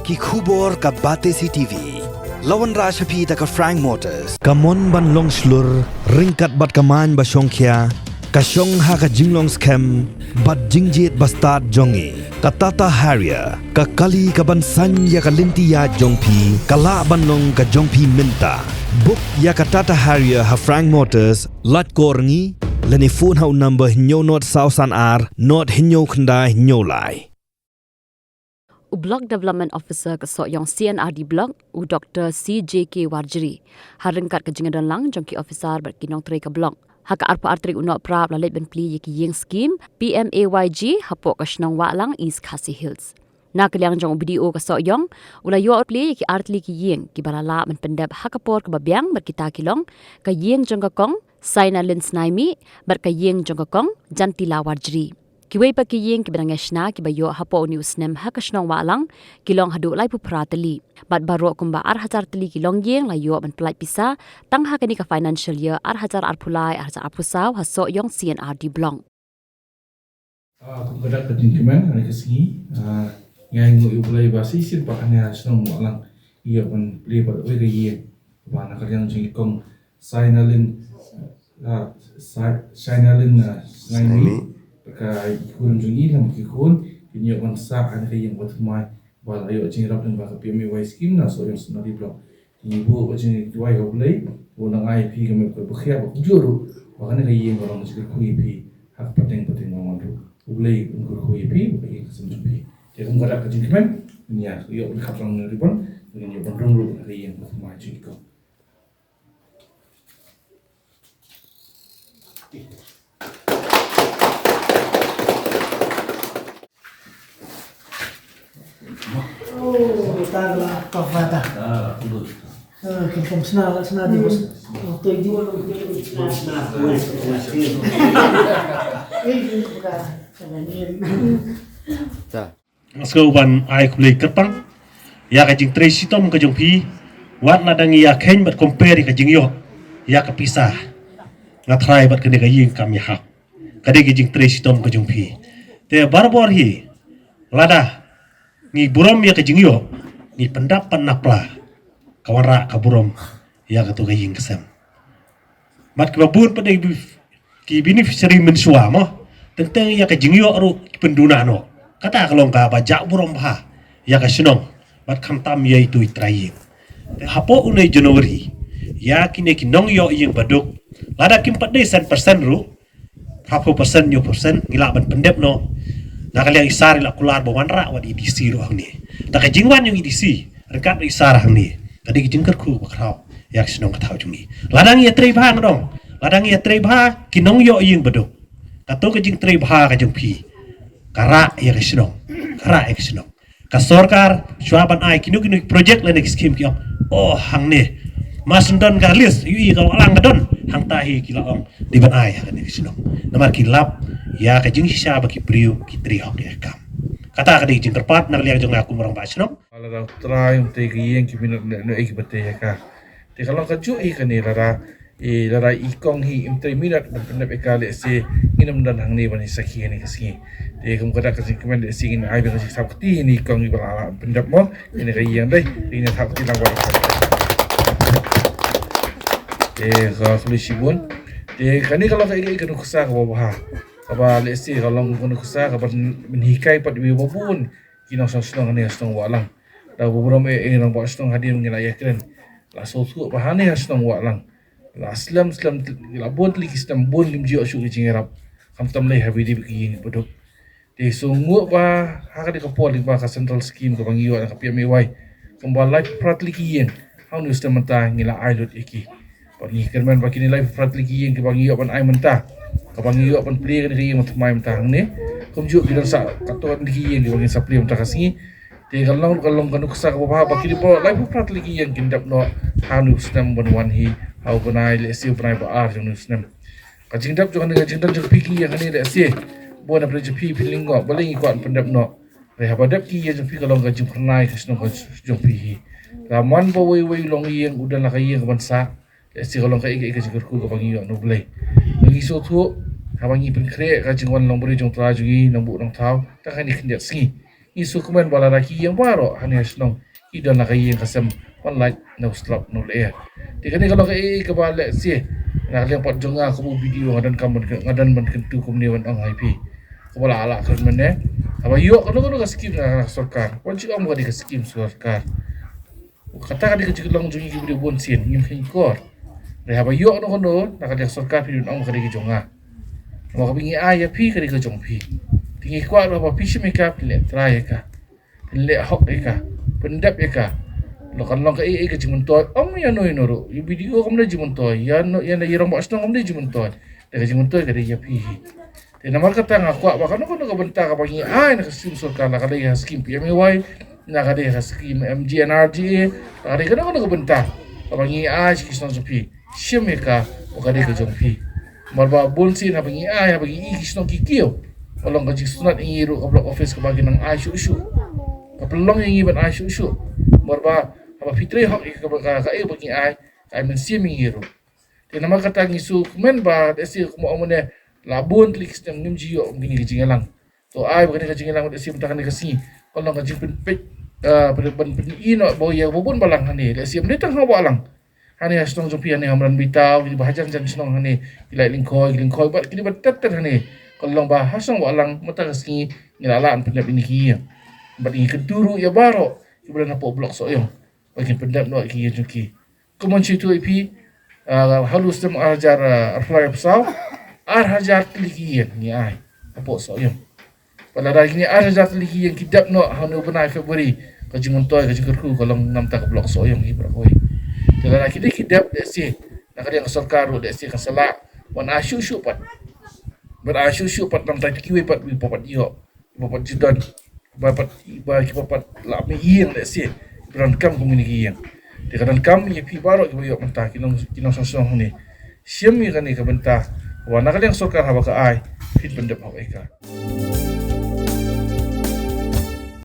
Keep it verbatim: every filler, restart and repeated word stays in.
Ki khubor ka Batesi T V. La wanrah sha phi da ka Frank Motors. Ka mon ban long shlur, ryngkat bad ka main ba shongkhia, ka shong ha ka jinglong skhem bad jingjied ba stad jong ngi. Ka Tata Harrier, ka kali ka ban saiñ ïa ka lynti ïaid jong phi, ka lah ban long ka jong phi mynta. Book ïa ka Tata Harrier ha Frank Motors, lait kor ngi, lane phone ha u number hynñiew nod saw san ar, nod hynñiew khyndai hynñiew lai. U Block Development Officer ka Sohiong C and R D Block, u Doktor C J K Warjri, ha ryngkat ka jingdon lang jong ki officer bad ki nongtrei ka block, ha ka arphew ar tarik u Nohprah la leit ban plie ïa ki ïing skim P M A Y G hapoh ka shnong Wahlang, East Khasi Hills. Na ka liang jong u B D O ka Sohiong, u la ïoh plie ïa ki artylli ki ïing kiba la lah ban pyndep ha ka por kaba biang bad kita ki long ka ïing jong ka Kong Sainalin Snaimi bad ka ïing jong ka Kong Jantila Warjri. Kiwei pat ki ïing kiba dang ïa shna kiba ïoh hapoh une u snem ha ka shnong Wahlang ki long haduh laiphew phra tylli. Bad baroh kumba ar hajar tylli ki longïing la ïoh ban pyllait pisa tang ha kane ka financial year ar hajar arphew lai ar hajar arphew saw ha Sohiong C and R D Block. Ah, kum ka dak ka jingkmen ha ka sngi, ah, ngi ai nguh ïa U Blei ba shisien pat ha shnong Wahlang ïoh ban plie bad wei ka ïing ba na ka liang jong i Kong Sainalin, ah, Sai-, Sainalin, ah, Snaimi. Snaimi. Ka i khun jong i lem ki khun, ki ïoh ban sah ha ka ïing ba thymmai, ba la ïoh jingïarap lyngba ka P M A Y scheme na Sohiong C and R D Block. Te ngi buh ka jingduwai ha U Blei, U nang ai phi ka met ka bakhiah ba kumjuh ruh, ba kane ka ïing ka long ka jingkyrkhu ïa phi ha ka pateng pateng ba wan ruh. U Blei un kyrkhu ïa phi, ba ka ïing ka sem jong phi. Te kum ka dak ka jingkmen, ngin ïa ïoh ban khap lang ribbon, ngin ïoh ban rung ruh na ka ïing ba thymmai jong i Kong. Oh, ta la ka fata. Ah, kin kom sna la sna di bos. Oh, to di. Eh, di buka. Ta. Nga sngewbha ban ai khublei kyrpang ïa ka jingtrei shitom ka jong phi, wat la dang ïa kheiñ bad compare ïa ka jingïoh ïa ka pisa. Nga tharai bad kane ka ïing kam ïahap. Ka dei ka jingtrei shitom ka jong phi. Te barabor hi, lada ngi burom ïa ka jingïoh, ngi pyndap pat na pla, ka wanrah ka burom ïa kato ka ïing ka sem. Bad kiba bun pat dei ki beneficiary mynshuwa mo. Teng teng ïa ka jingïoh ruh ki pynduna noh. Kata ka long kaba jah burom bha ïa ka shnong bad khamtam ïa itu i trai ïing. Te hapoh une u January, ïa kine ki nongïoh ïing baduk, lada kim pat dei san percent ruh, phraphew percent, hynñiew percent ngi lah ban pyndep noh. Na ka liang i Sar i la kular ba wanrah wat i D C ruh hangne. Da ka jingwan jong i D C ryngkat i Sar hangne, ka dei ka jingkyrkhu ba khraw ïa ka shnong ka thaw jong ngi. Lada ngi ïatrei bha nga ong, lada ngi ïatrei bha ki nongïoh ïing baduk, kato ka jingtrei bha ka jong phi ka rah ïa ka shnong, ka rah ïa ka shnong. Ka sorkar shuwa ban ai kino kino ki project lane ki scheme ki ong, oh, hangne. Mas don ka list, ïohi ka Wahlang ka don, hangta hi ki la ong dei ban ai ha kane ka shnong. Namar ki lap ïa ka jingshisha ba ki briew ki trei hok ïa ka kam. Kata ka dei ka jingkyrpad na ka liang jong nga kum u rangbah shnong. Lada u trai um trei ka ïing ki minot ne ne ki ba trei ïa ka. Te ka long kajuh hi kane, lada i, lada i Kong hi im trei minot ban pyndep ïa ka, lehse ngin ym don hangne ban ïa sakhi hangne ka sngi. Te kum ka dak ka jingkmen, lehse ngin ai ba ka jingsap kti hangne i Kong iba la pyndep mo. Ïa kane ka ïing dei ngin ïa sap kti lang bad. Te ka khublei shibun. Te kane ka long ka, ka, ka nuksa kaba bha, kaba lehse ka long ka nuksa kaba mynhikai pat ïa kiba bun ki nongshong shnong hangne ha shnong Wahlang. Da ba burom eh, eh, rangbah shnong, hadien ngi la ïakren, la sngewthuh ba hangne ha shnong Wahlang la slem slem, la bun tylli ki snem bun kim ju ïoh shuh ki jingïarap, khamtam lei ha ba ïadei bad ki ïing baduk. Te sngewnguh ba ha kane ka por lyngba ka central scheme kaba ngi ïoh na ka P M A Y, kumba laiphew phra tylli ki ïing ha une u snem mynta ngi la ai lut ïa ki. Bad ngi kyrmen ba kine laiphew phra tylli ki ïing kiba ngi ïoh ban ai mynta, kaba ngi ïoh ban plie kane ka ïing ba thymmai mynta hangne, kumjuh ki don sa katto katne ki ïing kiba ngin sa plie mynta ka sngi. Te ka long, ka long ka nuksa kaba bha ba kine baroh laiphew phra tylli ki ïing kin dep noh ha une u snem ban wan hi, ha u bnai, lehse u bnai ba ar jong une u snem. Ka jingdep jong kane, ka jingdon jong phi ki ïing hangne, lehse bun na pdeng jong phi phin lyngngoh balei ngi kwah pyndep noh. Hynrei haba dep ki ïing jong phi ka long ka jingphyrnai ka shnong ka jong phi hi. Ka man ba uwei uwei u longïing u don la ka ïing ka ban sah, lehse ka long kaei kaei ka jingkyrkhu kaba ngi ïoh na U Blei. Ngi sngewthuh haba ngi pynkhreh ka jingwan long briew jong u Trai jong ngi, Nongbuh Nongthaw, tang kane khyndiat sngi. Ngi sngewkmen ba lada ki ïing baroh hangne ha shnong ki don la ka ïing ka sem, ban lait na u slap na u lyer. Te kane ka long kaei kaba lehse na ka liang pat jong nga kum u B D O nga donkam ban, nga don ban kyntu kumne ban ong ha phi. Kaba lah lah kren mynne, haba ïoh kano kano ka skim na ka sorkar, wan shu ong ba ka dei ka skim sorkar. Kata ka dei ka jinglong jong ngi ki briew bun sien, ngim kheiñ kor. Hynrei haba ïoh kano kano na ka liang sorkar, phi dei ban ong ba ka dei ka jong nga. Namar kaba ngi ai ïa phi ka dei ka jong phi. Te ngi kwah ruh ba phi shim ïa ka, phin leh trai ïa ka, phin leh hok ïa ka, pyndep ïa ka. Lo kan long kaei kaei ka jingmyntoi, ym ïa no ïa no ruh. Ïa u B D O kam dei jingmyntoi, ïa no, ïa na ïa rangbah shnong kam dei jingmyntoi. Te ka jingmyntoi ka dei ïa phi hi. Te namar kata nga kwah ba kano kano ka bynta kaba ngi ai na ka skim sorkar, la ka dei ka skim P M A Y, la ka dei ka skim M G N R G A, la ka dei kano kano ka bynta kaba ngi ai sha ki shnong jong phi, shim ïa ka, ba ka dei ka jong phi. Namar ba bun sien haba ngi ai, haba ngi i ki shnong ki kiew, ka long ka jingsngewsynei ïa ngi ruh ka block office kaba ngi nang ai shuh shuh. Ka pynlong ïa ngi ban ai shuh shuh. Namar ba haba phi trei hok ïa ka, ka, kaei ba ngi ai, ka ai mynsiem ïa ngi ruh. Te namar kata ngi sngewkmen ba lehse kumba ong mynne, la bun tylli ki snem ngim ju ïoh kum kane ka jingïalang. To ai ba kane ka jingïalang lehse mynta kane ka sngi kan long ka jingpynpeit, ah, ban, ban pyni noh ba ïa ba bun balang hangne, lehse ym dei tang ha Wahlang. Hangne ha shnong jong phi hangne ha Mawryngkneng, ki ba hajan jan shnong hangne, ki Laitlyngkhoi, ki Lyngkhoi bad kine ba ter ter hangne. Kan long ba ha shnong Wahlang mynta ka sngi ngi la lah ban pyndep ïa kine ki ïing. Bad ngi kyntu ruh ïa baroh kiba don hapoh block Sohiong ba kin pyndep noh ïa ki ïing jong ki. Kumba ngi shu ïathuh ïa phi, ah, ha u snem ar hajar, ah, arphew lai arphew saw, ar hajar tylli ki ïing ngi ai hapoh Sohiong. Bad lada kine ar hajar tylli ki ïing ki dep noh ha une u bnai February, ka jingmyntoi, ka jingkyrkhu ka long na bynta ka block Sohiong hi baroh kawei. Te lada kine ki dep, lehse na ka liang ka sorkar ruh lehse kan sa lah ban ai shuh shuh pat, ban ai shuh shuh pat na bynta kiwei pat, kiba pat ïoh, kiba pat ju don, ba pat, ba kiba pat la mih ïing lehse, kiba donkam kum kine ki ïing. Te ka donkam ïa phi baroh kiba ïoh mynta, ki nong, ki nongshong shnong hangne, shim ïa kane ka bynta, ba na ka liang sorkar haba ka ai, phin pyndep hok ïa ka.